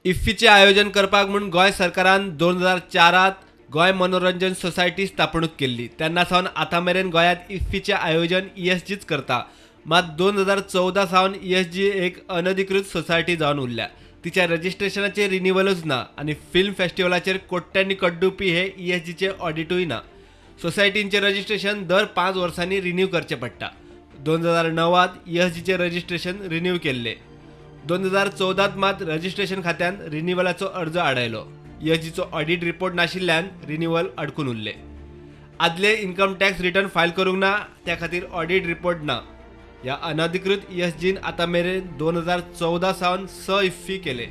इफ्फीचें आयोजन करपाक म्हूण गोंय सरकारान 2004त गोंय मनोरंजन सोसायटी स्थापणूक केल्ली. तेन्ना सावन आतां मेरेन गोंयांत इफ्फीचें आयोजन ईएसजीच करता. मात 2014 सावन ईएसजी एक अनधिकृत सोसायटी जावन उरल्या. तिच्या रजिस्ट्रेशनाचें रिन्युअलूच ना आनी फिल्म फेस्टिवलाचेर कोट्यांनी कड्डुपी हे ईएसजीचें ऑडिटूय ना. सोसायटींचें रजिस्ट्रेशन दर 5 वर्सांनी रिन्यू करचें पडटा. 2009त ईएसजीचें रजिस्ट्रेशन रिन्यू केल्लें. 2014त मात रजिस्ट्रेशन खात्यान रिन्युअलाचो अर्ज आडायलो. ईएसजीचो ऑडिट रिपोर्ट नाशिल्ल्यान रिन्युअल अडकून उरलें. आदले इन्कम टॅक्स रिटर्न फायल करूंक ना, त्या खातीर ऑडिट रिपोर्ट ना. ह्या अनधिकृत ईएसजीन आतां मेरेन 2014 सावन 6 इफ्फी केले.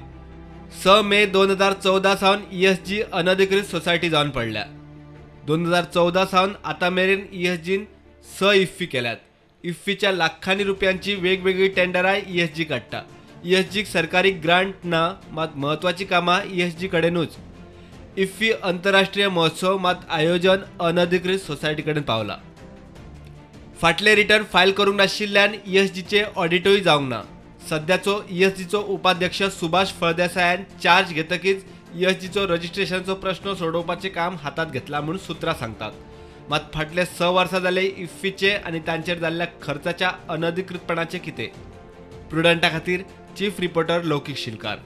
6 मे 2014 सावन ईएसजी अनधिकृत सोसायटी जावन पडल्या. 2014 सावन आतां मेरेन ईएसजीन 6 इफ्फी केल्यात. इफ्फीच्या लाखांनी रुपयांची वेगवेगळी टेंडरां ईएसजी काडटा. ईएसजीक सरकारी ग्रांट ना, मात म्हत्वाचीं कामां ईएसजी कडेनूच. इफ्फी अंतरराष्ट्रीय महोत्सव मात आयोजन अनधिकृत सोसायटी कडेन पावला. फाटले रिटर्न फायल करूंक नाशिल्ल्यान ईएसजीचें ऑडिटूय जावंक ना. सद्याचो ईएसजीचो उपाध्यक्ष सुभाष फळदेसायान चार्ज घेतकीच ईएसजीचो रजिस्ट्रेशनाचो प्रश्न सोडोवपाचें काम हातांत घेतला म्हूण सुत्रां सांगतात. मात फाटले 6 वर्सां जाले इफ्फीचे आनी तांचेर जाल्ल्या खर्चाच्या अनधिकृतपणाचें कितें? प्रुडंटा खातीर चीफ रिपोर्टर लौकीक शिलकार.